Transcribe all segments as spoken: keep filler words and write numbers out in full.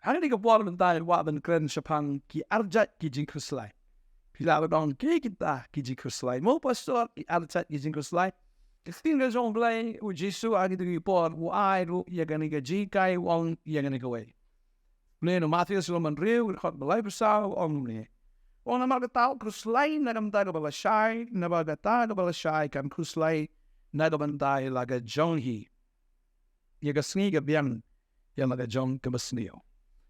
Hangne ka por mynta ngi kwah ban kren shaphang ki arjait ki jingkhuslai. Phi lah ban ong ki kita ki jingkhuslai. Mo pastor, ki arjait ki jingkhuslai. Ka ktien ka jong U Blei, U Jisu ha kito ki por u ai ruh ïa kane ka jinghikai, u ong ïa kane kawei. Pule na Mathaios lynnong hynriew, dkhot ba laiphew saw, u ong kumne. U ong namar kata u khuslai na ka bynta kaba lashai, naba kata kaba lashai kan khuslai na ka bynta ïa la ka jong hi. Ïa ka sngi ka biang ïa la ka jong kaba sniew.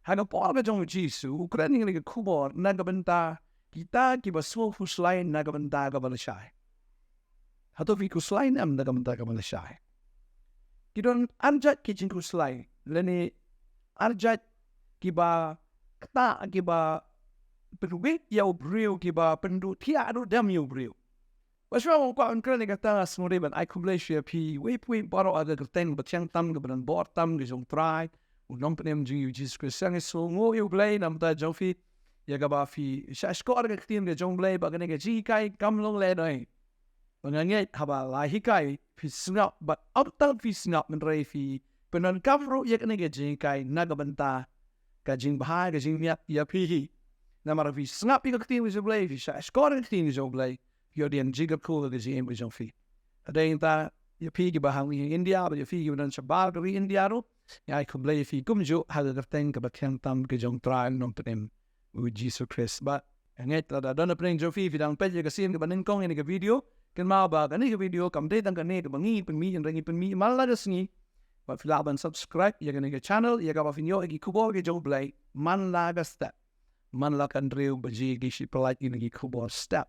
Ha ka por ka jong U Jisu u kren ïa kane ka khubor na ka bynta kita kiba sngewkhuslai na ka bynta kaba lashai. Hato phi khuslai ne em na ka bynta kaba lashai? Ki don arjait ki jingkhuslai lane arjait kiba ktah, kiba pynwit ïa u briew, kiba pynduh thiah duh dem ïa u briew. Ba shuwa nga kwah ban kren ïa kata, nga sngewdei ban ai khublei sha phi iwei pa iwei baroh ha ka kyrteng ba thiang tam, kaba don bor tam ka jong U Trai, U Nongpynim jong ngi U Jisu Khrist. Nga sngewnguh ïa U Blei namar ka jong phi, ïa kaba phi shah shkor ïa ka ktien ka jong U Blei, ba kane ka jinghikai kam long lehnoh. Ba nga ngeit haba la hikai phi sngap, bad ym tang phi sngap, hynrei phi pyndonkam ruh ïa kane ka jinghikai na ka bynta ka jingbha ka jingmiat ïa phi hi. Namar phi sngap ïa ka ktien ka jong U Blei, phi shah shkor ïa ka ktien ka jong U Blei, phi ïoh dei jingkyrkhu ha ka jingim ka jong phi. Hadien ta, ïa phi kiba ha ri India bad ïa phi kiba don shabar ka ri India ruh, nga ai khublei ïa phi kumjuh ha ka kyrteng kaba thiang tam ka jong U Trai Nongpynim U Jisu Khrist. Bad nga ngeit lada don napdeng jong phi phi dang peit ïa ka sien kaba nyngkong ïa kane ka video, kynmaw ba kane ka video kam dei tang kane kaba ngi pynmih, hynrei ngi pynmih man la ka sngi. Bad phi lah ban subscribe ïa kane ka channel, ïa kaba phin ïoh ïa ki khubor ka jong U Blei man la ka step. Man la ka hynriew baje ki shi pyllait ïa kine ki khubor step.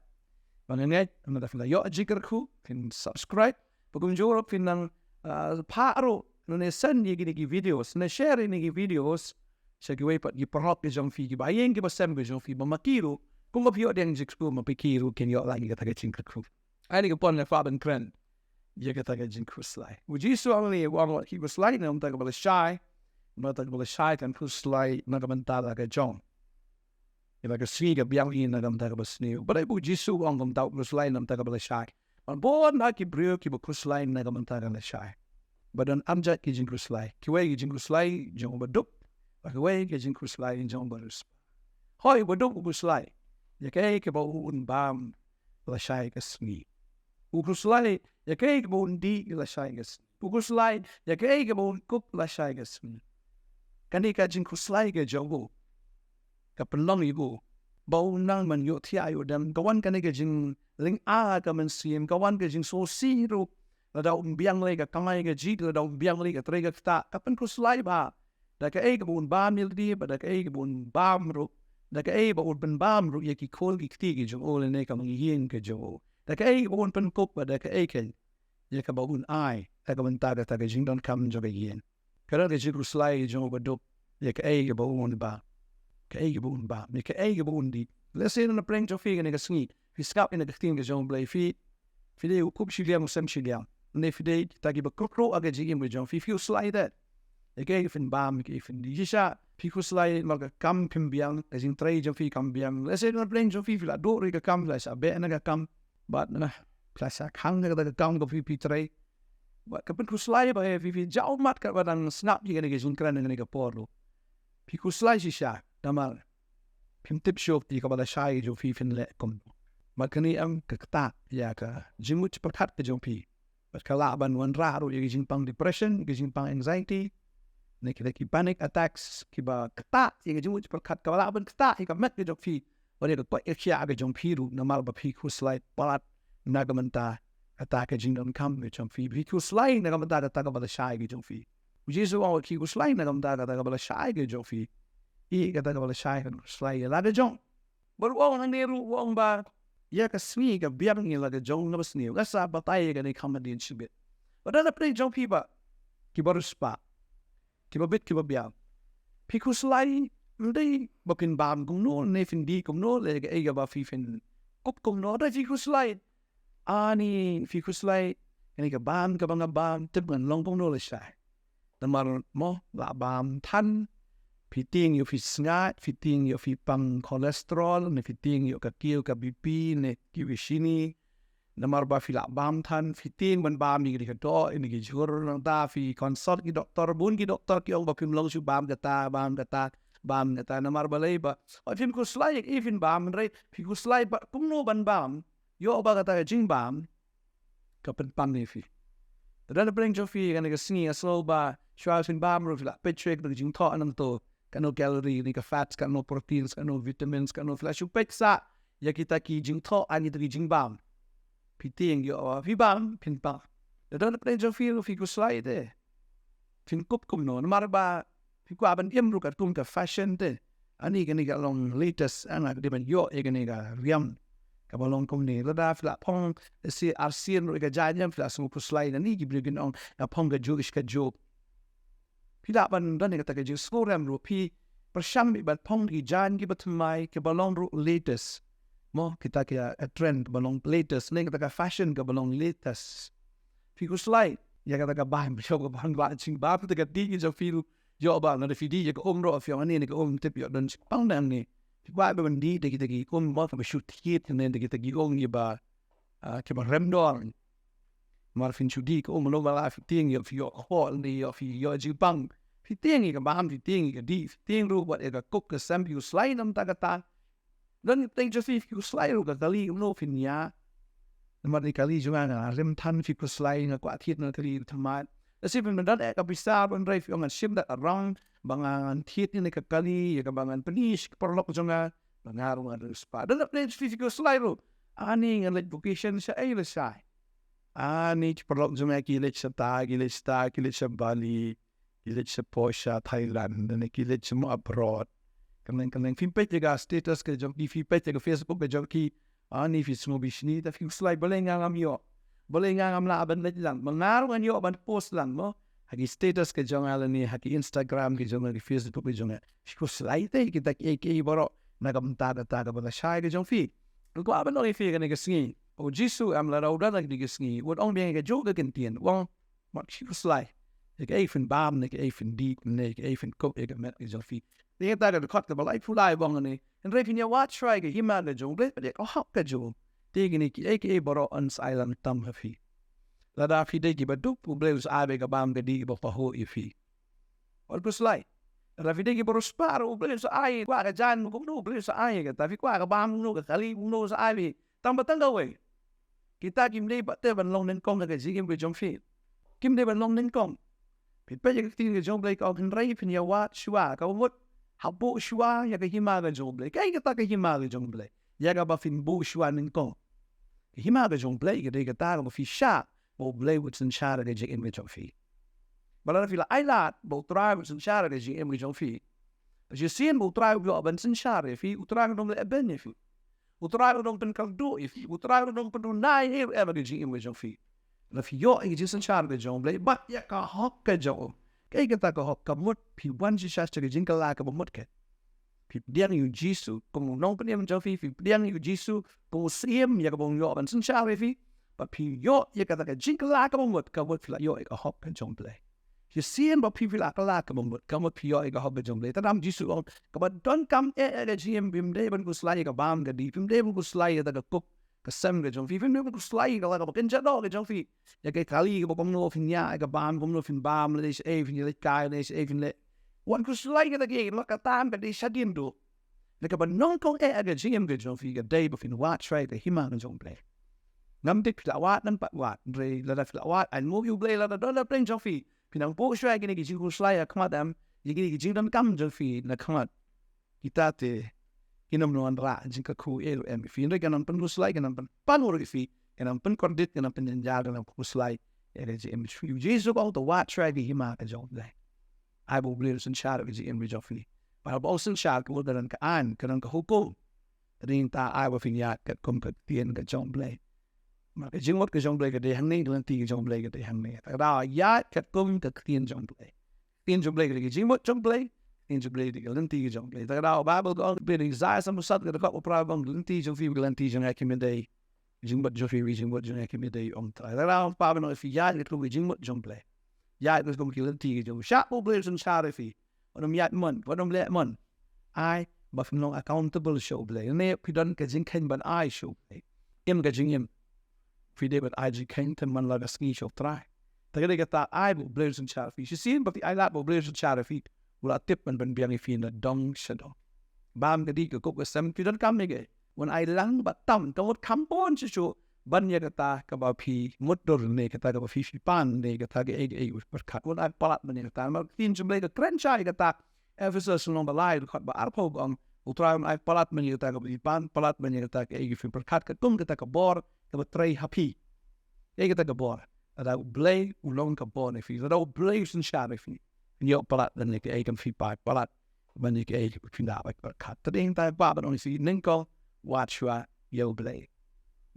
Ba nga ngeit lada phi la ïoh jingkyrkhu, phin subscribe, ba kumjuh ruh phin nang, ah, phah ruh, ne send ïa kine ki videos, ne share ïa kine ki videos sha kiwei pat ki paralok ka jong phi, kiba ïeng kiba sem ka jong phi, ba ma ki ruh kumba phi ïoh dei jingkyrkhu, ma phi ki ruh kin ïoh lait ïa kata ka jingkyrkhu. Ha kane ka por nga kwah ban kren ïa kata ka jingkhuslai. U Jisu u ong ne, u ong wat ki khuslai na ka bynta kaba lashai, na ka bynta kaba lashai kan khuslai na ka bynta la ka jong. Ïa la ka sngi ka biang hi na ka bynta kaba sniew. Balei ba U Jisu u ong kumta, u khuslai na ka bynta kaba lashai? Namar bun ha ki briew kiba khuslai na ka bynta kaba lashai. Ba don arjait ki jingkhuslai. Kiwei ki jingkhuslai jong u baduk, bad kiwei ki jingkhuslai jong u bariewspah. Hooid, u baduk u khuslai ïa kaei kaba un bam lashai ka sngi. U khuslai ïa kaei kaba un dih lashai ka sngi. U khuslai ïa kaei kaba un kup lashai ka sngi. Kane ka jingkhuslai ka jong u ka pynlong ïa u ba un nang ban ïoh thiah ïoh dem. Ka wan kane ka jinglyngngoh ha ka mynsiem, ka wan ka jingsngewsih ruh lada un biang lei ka kamai kajih, lada un biang lei ka trei ka ktah. Ka pynkhuslai bha da kaei kaba un bam ïa lade, bad da kaei kaba un bam ruh, da kaei ba un pynbam ruh ïa ki khun ki kti ki jong u lane ka mangïing ka jong u, da kaei kaba un pynkup, bad da kaei ka, ïa kaba un ai na ka bynta kata ka jingdonkam jong ka ïing. Ka don ka jingkhuslai jong u baduk ïa kaei kaba un bam, kaei kaba un bam, ïa kaei kaba un dih. Lehse na pdeng jong phi kane ka sngi phi sngap ïa kane ka ktien ka jong U Blei, phi, phi dei u kup shiliang u sem shiliang, ne phi dei kita kiba kyrkhu ha ka jingim ka jong phi, phi khuslai te ïa kaei phin bam, ïa kaei phin dih. Shisha phi khuslai namar ka kam phim biang, ka jingtrei jong phi kam biang. Lehse na pdeng jong phi phi la duh ruh ïa ka kam, phi la shah beh na ka kam, bad na phi la shah khang na kata ka kam kaba phi, phi trei. Bad ka pynkhuslai bha ïa phi, phi jaw mat katba dang sngap ïa kane ka jingkren ha kane ka por ruh. Phi khuslai shisha namar phim tip shuh ïa kaba lashai jong phi phin leh kumno. Bad kane em ka ktah ïa ka jingmut jingpyrkhat ka jong phi. Bad ka lah ban wanrah ruh ïa ka jingpang depression, ka jingpang anxiety, ne kita ki panic attacks kiba ktah ïa ka jingmut jingpyrkhat, kaba lah ban ktah ïa ka met ka jong phi, bad ïa ka koit ka khiah ka jong phi ruh namar ba phi khuslai palat na ka bynta kata ka jingdonkam ka jong phi. Phi khuslai na ka bynta kata kaba lashai ka jong phi. U Jisu u ong wat ki khuslai na ka bynta kata kaba lashai ka jong phi, ïa kata kaba lashai kan khuslai ïa la ka jong. Bad u ong hangne ruh, u ong ba ïa ka sngi ka biang ïa la ka jong kaba sniew. Nga sa batai ïa kane kham hadien shibit. Bad na pdeng jong phi bah ki bariewspah, kiba bit kiba biang, phi khuslai ym dei ba phin bam kumno ne phin dih kumno, lane kaei kaba phi phin kup kumno. Hynrei phi khuslai, ani phi khuslai, kane ka bam kaba nga bam tip ngan long kumno lashai. Namar mo, la bam than, phi tieng ïoh phi sngaid, phi tieng ïoh phi pang cholesterol, ne phi tieng ïoh ka kiew ka B P, ne kiew shini. Namar ba phi la bam than, phi tieng ban bam ïa kine ki doh, ïa kine ki jhur. Nangta phi consult ki doktor, bun ki doktor ki ong ba phim long shuh bam kata, bam kata. bam kata, namar balei ba, o, phim khuslai ïa kaei phin bam, hynrei phi khuslai ba kumno ban bam, ïoh ba kata ka jingbam ka pynpang ïa phi. Te don pdeng jong phi kane ka sngi, nga sngew ba shuwa phin bam ruh phi la peit shuwa ïa ka jingthoh nangto, kano calorie, kano ka fats, kano proteins, kano vitamins, kano, phi la shu peit sa ïa kita ki jingthoh, ïa kita ki jingbam. Phi tieng ïoh ba phi bam phin pang. Te don pdeng jong phi ruh phi khuslai te phin kup kumno, namar ba phi kwah ban im ruh katkum ka fashion te. Ani kane ka long latest, nga dei ban ïoh ïa kane ka riam kaba long kumne. Lada phi la phong shi ar sien ruh ïa ka jaiñ, phi la sngew khuslai. Ani ki briew kin ong, nga phong kajuh shi kajuh. Phi lah ban don ïa kata ka jingsngewrem ruh, phi pyrshang beit ban phong ki jaiñ kiba thymmai, kiba long ruh latest. Mo, kita ki, eh, trend ba long latest, ne kata ka fashion kaba long latest. Phi khuslai ïa kata ka bam, ïa ka bam, ba jingbam te ka dih ka jong phi ruh. Ïoh ba lada phi dih ïa ka um ruh, phi ong, ani ne ka um tip ïoh don jingpang dang ne. Phi kwah ba ban dih da kita ki um ba kaba shu thied ne da kita ki um kiba, ah, kiba rem dor. Namar phin shu dih ka um, ynda ba la phi tieng ïoh, phi ïoh ka hok ne ïoh, phi ïoh jingpang. Phi tieng ïa ka bam, phi tieng ïa ka dih, phi tieng ruh wat ïa ka kup ka sem, phi khuslai namar kata. Don pdeng jong phi, phi khuslai ruh ka kali kumno phin ïa. Namar ïa ka kali jong nga nga rem than, phi khuslai, nga kwah thied na ka kali thymmai. Lada phi don eh ka pisa, hynrei phi ong ngan shim da ka rong ba ngan thied ïa ka kali, ïa kaba ngan pyni sha ki paralok jong nga ba nga ruh nga riewspah. Don pdeng jong phi, phi khuslai ruh, ani ngan leit vacation shaei la shai. Ani ki paralok jong nga ki leit shata, ki leit shata, ki leit sha Bali, ki leit shapoh sha Thailand, ne ki leit sha mo abroad. Kylleng kylleng, phim peit ïa ka status ka jong ki, phim peit ïa ka Facebook ka jong ki. Ani phi sngew bishni, te phi khuslai, balei nga ngam ïoh? Balei nga ngam lah ban leit lang? Ba nga ruh ngan ïoh ban post lang mo ha ki status ka jong nga lane ha ki Instagram ka jong nga, ki Facebook ka jong nga. Phi khuslai te kita kiei kiei baroh na ka bynta kata kaba la shai ka jong phi. Nga kwah ban ong ïa phi kane ka sngi, u Jisu em, lada u don ha kane ka sngi, un ong biang ïa kajuh ka kyntien, u ong, Wat phi khuslai ïa kaei phin bam, ne kaei phin dih, ne kaei phin kup ïa ka met ka jong phi. Te kata ka dkhot kaba laiphew lai u ong ne, hynrei phin ïa wad shuwa ïa ka hima ka jong U Blei bad ïa ka hok ka jong u, te kine kiei kiei baroh yn sa ai lang tam ha phi. Lada phi dei kiba duk, U Blei u sa ai beit ka bam ka dih ba pahuh ïa phi. Wat khuslai. Lada phi dei kiba riewspah ruh, U Blei u sa ai. Kwah ka jaiñ kumno, U Blei u sa ai. Kata phi kwah ka bam kumno, ka kali kumno, u sa ai beit. Tang ba tang kawei, kita kim dei pat te ban long nyngkong ha ka jingim ka jong phi. Kim dei ban long nyngkong. Phi peit ïa ka ktien ka jong U Blei ka ong, hynrei phin ïa wad shuwa, kaba mut, ha buh shuwa ïa ka hima ka jong U Blei. Kaei kata ka hima ka jong U Blei? Ïa kaba phin buh shuwa nyngkong. Ka hima ka jong U Blei ka dei kata kaba phi shah ba U Blei un synshar ïa ka jingim ka jong phi. Ba lada phi la ailad ba U Trai un synshar ïa ka jingim ka jong phi, ba shisien ba U Trai u ïoh ban synshar ïa phi, U Trai un ym leh beiñ ïa phi. U Trai un ym pynkyrduh ïa phi, U Trai un ym pynduna ei ei ruh em ha ka jingim ka jong phi. Lada phi ïoh ïa ka jingsynshar ka jong U Blei bad ïa ka hok ka jong u. Kaei kata ka hok? Ka mut phi wan shisha sha ka jingkylla kaba mut ka. Phi pdiang ïa u Jisu kum u nongpynim jong phi, phi pdiang ïa u Jisu kum u syiem ïa kaba u ïoh ban synshar ïa phi. Bad phi ïoh ïa kata ka jingkylla kaba mut, ka mut phi la ïoh ïa ka hok ka jong U Blei. Shisien ba phi, phi la kylla kaba mut, ka mut phi ïoh ïa ka hok ka jong U Blei. Te u Jisu u ong, kaba donkam eh ha ka jingim, phim dei ban khuslai ïa ka bam ka dih, phim dei ban khuslai ïa kata ka kup ka sem ka jong phi, phim dei ban khuslai ïa ka la kaba kynja doh ka jong phi. Ïa ka kali kaba kumno phin ïa, ïa ka bam kumno phin bam, lane shaei phin ïaleit kai, lane shaei phin leit. Wat khuslai ïa kata kiei, namar kata ka dei shadien duh. Te kaba nyngkong eh ha ka jingim ka jong phi ka dei ba phin wad shuwa ïa ka hima ka jong U Blei. Ngam tip phi la wad ne ym pat wad, hynrei lada phi la wad, ai nguh ïa U Blei lada don hapdeng jong phi. Phi nang buh shuwa ïa kine ki jingkhuslai ha khmat em, ïa kine ki jingdonkam jong phi na khmat. Kita te kin ym wanrah jingkyrkhu ei ruh em ïa phi. Hynrei ka nang pynkhuslai, ka nang pynpang ruh ïa phi, ka nang pynkordit, ka nang pynjynjar, ka nang pynkhuslai ïa ka jingim jong phi. U Jisu u ong to wad shuwa ïa ka hima ka jong U Blei. Ai ba U Blei un synshar ïa ka jingim ka jong phi. Bad haba u synshar, ka mut ka don ka aiñ, ka don ka hukum. Te dei nangta ai ba phin ïaid katkum ka ktien ka jong U Blei. Namar ka jingmut ka jong U Blei ka dei hangne, ka lynti ka jong U Blei ka dei hangne. Te ka daw ïaid katkum ka ktien jong U Blei. Ktien jong U Blei ka dei ka jingmut jong U Blei, ktien jong U Blei ka dei ka lynti ka jong U Blei. Te ka daw Baibl ka ong, phi, Isaiah sanphew saw ka dkhot ba phra ka ong, ka lynti jong phi bad ka lynti jong nga kim dei, ka jingmut jong phi bad ka jingmut jong nga kim dei, ong Trai. Te ka daw pa ban ong ïa phi, ïaid katkum ka jingmut jong U Blei. Ïaid katkum ka lynti ka jong U Blei. Shah ba U Blei un synshar ïa phi. Wat nym ïaid mon, wat nym leh mon. Ai ba phin long accountable sha U Blei. Lane phi don ka jingkheiñ ban ai sha U Blei. Im ka jingim, phi dei ban ai jingkheiñ tymmen la ka sngi sha U Trai. Te ka dei kata, ai ba U Blei un synshar ïa phi. Shisien ba phi ailad ba U Blei un synshar ïa phi, u la tip ban pynbiang ïa phi na dong sha dong. Bam ka dih ka kup ka sem, phi donkam ïa kaei? Un ai lang bad tam, ka mut kham bun shuh shuh ban ïa kata kaba phi mutdur ne kata kaba phi phi pan ne kata kaei kaei u pyrkhat. Un ai palat ban ïa kata. Namar ka ktien jong U Blei ka kren shai ïa kata. Ephesos lynnong ba lai dkhot ba arphew ka ong, U Trai un ai palat ban ïa kata kaba phi pan, palat ban ïa kata kaei kaei phi pyrkhat, katkum kata ka bor kaba trei ha phi. Ïa kata ka bor. Lada U Blei u long ka bor ïa phi, lada U Blei u synshar ïa phi, phin ïoh palat ban ïa kaei kaba phi pan, palat ban ïa kaei kaba phi lah ban pyrkhat. Te dei tang ba ban ong ïa phi, nyngkong wad shuwa ïa U Blei,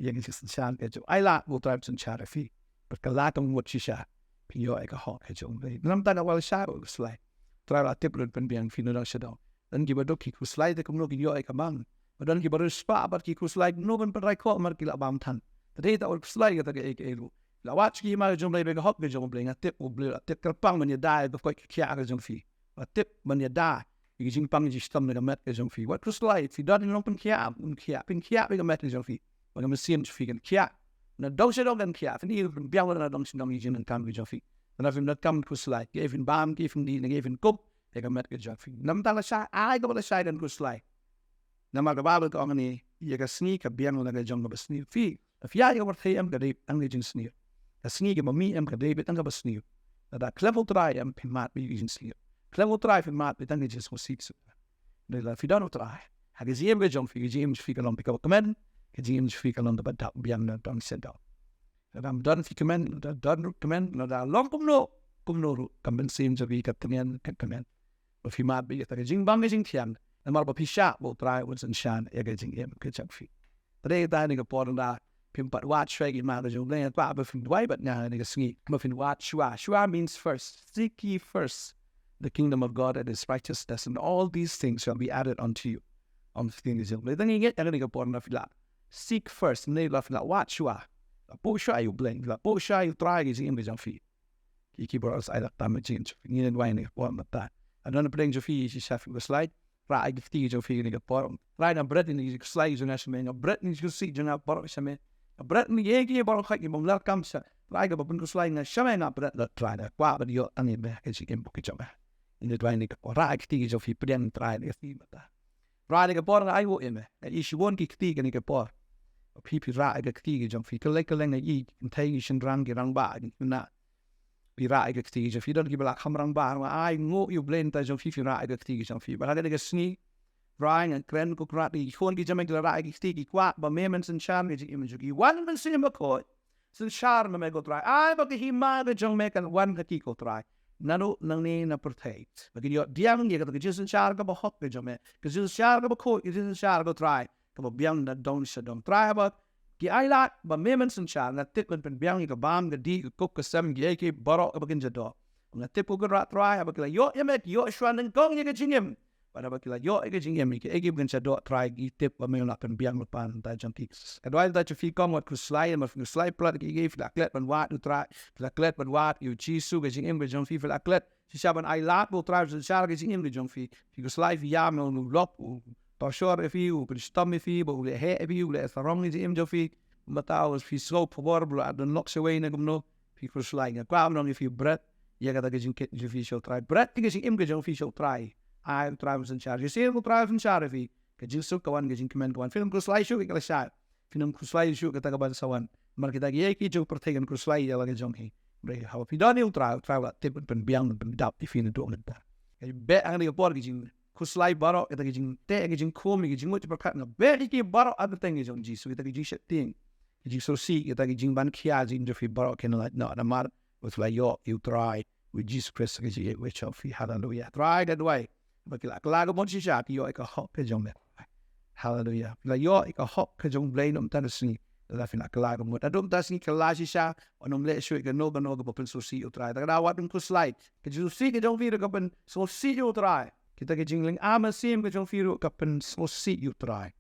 ïa ka jingsynshar ka jong, ai lad ba U Trai un synshar ïa phi. Bad kylla ka mut shisha phin ïoh ïa ka hok ka jong U Blei. Namar kata wat lashai, wat khuslai. U Trai u la tip ruh ban pynbiang ïa phi na dong sha dong. Don kiba duk ki khuslai te kumno kin ïoh ïa ka bam. Ba don kiba riewspah bad ki khuslai kumno ban pynrai khoh namar ki la bam than. Te dei tang wat khuslai kata kaei kaei ruh. La wad sha ka hima ka jong U Blei bad ka hok ka jong U Blei, nga tip U Blei u la tip kyrpang ban ïada ïa ka koit ka khiah ka jong phi. U la tip ban ïada ïa ka jingpang jingshitom na ka met ka jong phi. Wat khuslai, phi don ïa ka long pynkhiah, pynkhiah, pynkhiah ïa ka met ka jong phi. Ba ka mynsiem jong phi kan khiah. Na dong sha dong kan khiah, phin ïoh pynbiang na dong sha dong ïa ka jingdonkam ka jong phi. Lada phim donkam, khuslai, kaei phin bam, kaei phin dih, ne kaei phin kup, ïa ka met ka jong phi. Namar kata lashai, ai kaba lashai, don khuslai. Namar ka Baibl ka ong hangne, ïa ka sngi ka biang na ka jong kaba sniew. Phi, lada phi ïaid ha ka pyrthei em ka dei tang ka jingsniew. Ka sngi kaba mih em ka dei tang kaba sniew. Lada khlem U Trai em phi mad beit ïa ka jingsniew. Khlem U Trai phi mad beit tang ka jingsngewsih. Dei lada phi don U Trai ha ka jingim ka jong phi, ka jingim jong phi ka long kaba kmen, ka jingim jong phi ka long kaba dap biang na dong sha dong. Lada don phi kmen, lada don ruh kmen, lada long kumno kumno ruh, ka mynsiem jong phi ka tngen, ka kmen. Ba phi mad beit ïa kata ka jingbam ka jingthiang. Namar ba phi shah ba U Trai un synshar ïa ka jingim ka jong phi. Te dei tang ha kane ka por lada phim pat wad shuwa ïa ka hima ka jong U Blei, nga kwah ba phin duwai bad nga ha kane ka sngi ba phin wad shuwa. Shuwa means first. Seek ye first the kingdom of God and his righteousness, and all these things shall be added unto you. Ong ka ktien ka jong U Blei. Te ngi ngeit ha kane ka por lada phi la seek first, ne lada phi la wad shuwa, la phuh shuwa ïa U Blei, la phuh shuwa ïa U Trai ha ka jingim ka jong phi. Ki, ki baroh sa ai lad tam ha ka jingim jong phi. Ngin ïa duwai ha kane ka por mynta. Lada don hapdeng jong phi shisha phi khuslai, rah ïa ki kti ki jong phi ha kane ka por. Trai, nga bret ïa ki khuslai jong nga sha me, nga bret ïa ki khuslai jong nga baroh sha me. Nga bret ïa ki baroh, khuslai ki bym lah kam sha. Trai, kaba pynkhuslai nga sha me nga bret, Lord Trai, nga kwah ban ïoh tang ïa me ha ka jingim ka jong nga. Ngin ïa duwai ha kane ka por, rah ïa ki kti ki jong phi, pdiang Trai ha kane ka sngi mynta. Rah ha kane ka por, nga ai nguh ïa me, nga ïohi shibun ki kti ha kane ka por. Phi, phi rah ïa ki kti ki jong phi, kylleng kylleng nga ïohi ki kynthei, ki shynrang, ki rangbah, ki khynnah. Phi rah ïa ki kti ki jong phi, don kiba la kham rangbah, nga ai nguh ïa U Blei, nta jong phi, phi rah ïa ki kti ki jong phi. Bad ha kane ka sngi, Trai, nga kren, ko Trai, ki khun ki jong me ki la rah ïa ki kti, ki kwah ba me men synshar ïa ka jingim jong ki. Wan Mynsiem Bakhuid, synshar na me ko Trai. Ai ba ka hima ka jong me kan wan ha ki ko Trai, naduh nangne na pyrthei, ba kin ïoh pdiang ïa kata ka jingsynshar kaba hok ka jong me, ka jingsynshar kaba khuid, ka jingsynshar ko Trai, kaba biang na dong sha dong. Trai, haba ki ai lad ba me men synshar, nga tip men pynbiang ïa ka bam, ka dih, ka kup, ka sem, kiei kiei baroh kaba kin jia doh. Nga tip ko Kynrad Trai, haba ki la ïoh ïa me, ki ïoh shuwa nyngkong ïa ka jingim. Bad haba ki la ïoh ïa ka jingim, ïa kiei kiei ba kin jia doh Trai, ngi tip ba me la pynbiang lypa na bynta jong ki. Nga duwai na bynta jong phi, kum wat khuslai, namar phi khuslai palat ïa kiei kiei, phi la klet ban wad ïa U Trai, phi la klet ban wad ïa U Jisu ha ka jingim ka jong phi, phi la klet shisha ban ai lad ba U Trai un synshar ha ka jingim ka jong phi. Phi khuslai, phi ïam ïa u lok, u tohshor ïa phi, u pynshitom ïa phi, ba u leh heh ïa phi, u leh sarong ïa ka jingim jong phi. Mynta u, phi sngew khubor ba u la don lok shawei ne kumno, phi khuslai. Nga kwah ban ong ïa phi, bret ïa kata ka jingkit jong phi sha U Trai, bret ïa ka jingim ka jong phi sha U Trai. Ai U Trai un synshar. Shisien U Trai un synshar ïa phi, ka jingsuk ka wan, ka jingkmen ka wan. Phim khuslai shuh ïa ka lashai, phim khuslai shuh ïa kata kaban sa wan. Namar kita kiei kiei jong ka pyrthei kan khuslai ïa la ka jong hi. Hynrei haba phi don ïa U Trai, U Trai u la tip ban pynbiang, ban pyndap ïa phi naduh mynta. Nga beh ha kane ka por ki jingkhuslai baroh, kita ki jingteh, ki jingkhum, ki jingmut jingpyrkhat, nga beh ïa ki baroh ha ka kyrteng ka jong U Jisu. Kita ki jingsheptieng, ki jingsngewsih, kita ki jingban khia jong phi baroh kin lait noh, namar ba phi la ïoh ïa U Trai, ïa U Jisu Khrist ha ka jingim ka jong phi. Haleluya. Trai, nga duwai ba ki la kylla ka mut shisha, ki ïoh ïa ka hok ka jong me. Haleluya. Ki la ïoh ïa ka hok ka jong U Blei na mynta ka sngi. Lada phi la kylla ka mut, naduh mynta ka sngi kylla shisha, wat nym leh shuh ïa kano kano kaba pynsngewsih ïa U Trai. Te ka daw wat nym khuslai. Ka jingsngewsih ka jong phi ruh ka pynsngewsih ïa U Trai. Kita ki jinglynga mynsiem ka jong phi ruh ka pynsngewsih ïa U Trai.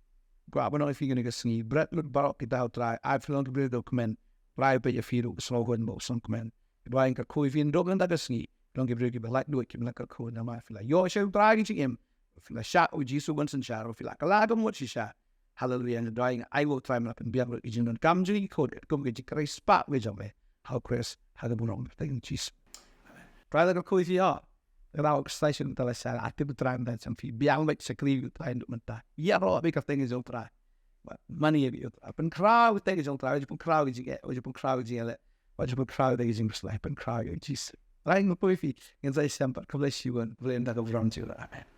Kwah ban ong ïa phi kane ka sngi, bret lut baroh kita ha U Trai. Ai phi long ki briew kiba kmen. Trai peit ïa phi ruh, sngewhun ba u sngewkmen. Duwai kyrkhu ïa phi naduh mynta ka sngi, long ki briew kiba laitluid, kiba la kyrkhu, namar phi la ïoh sha U Trai ka jingim, phi la shah U Jisu ban synshar, phi la kylla ka mut shisha. Haleluya. Nga duwai, nga ai nguh Trai, me la pynbiang ruh ki jingdonkam jong ki khun, kum ka jingkyrpad ka jong me ha U Khrist, ha ka burom ka kyrteng Jisu. Amen. Trai la kyrkhu ïa phi ha. Kynmaw ka station ta la sha, a tip u Trai mynta sha phi. Biang beit shakri ïa u Trai mynta. Ïaroh beit ka kyrteng jong u Trai. Mane ïa u Trai. Pynkhraw ka kyrteng jong u Trai, u ju pynkhraw ka jingeh, u ju pynkhraw ka jingeh. U ju pynkhraw ka jingeh, pynkhraw ïa u Jisu. Trai ngin poi phi, ngin sa ïashem pat, khublei shibun, khublei ynda ka burom jong u Trai. Amen.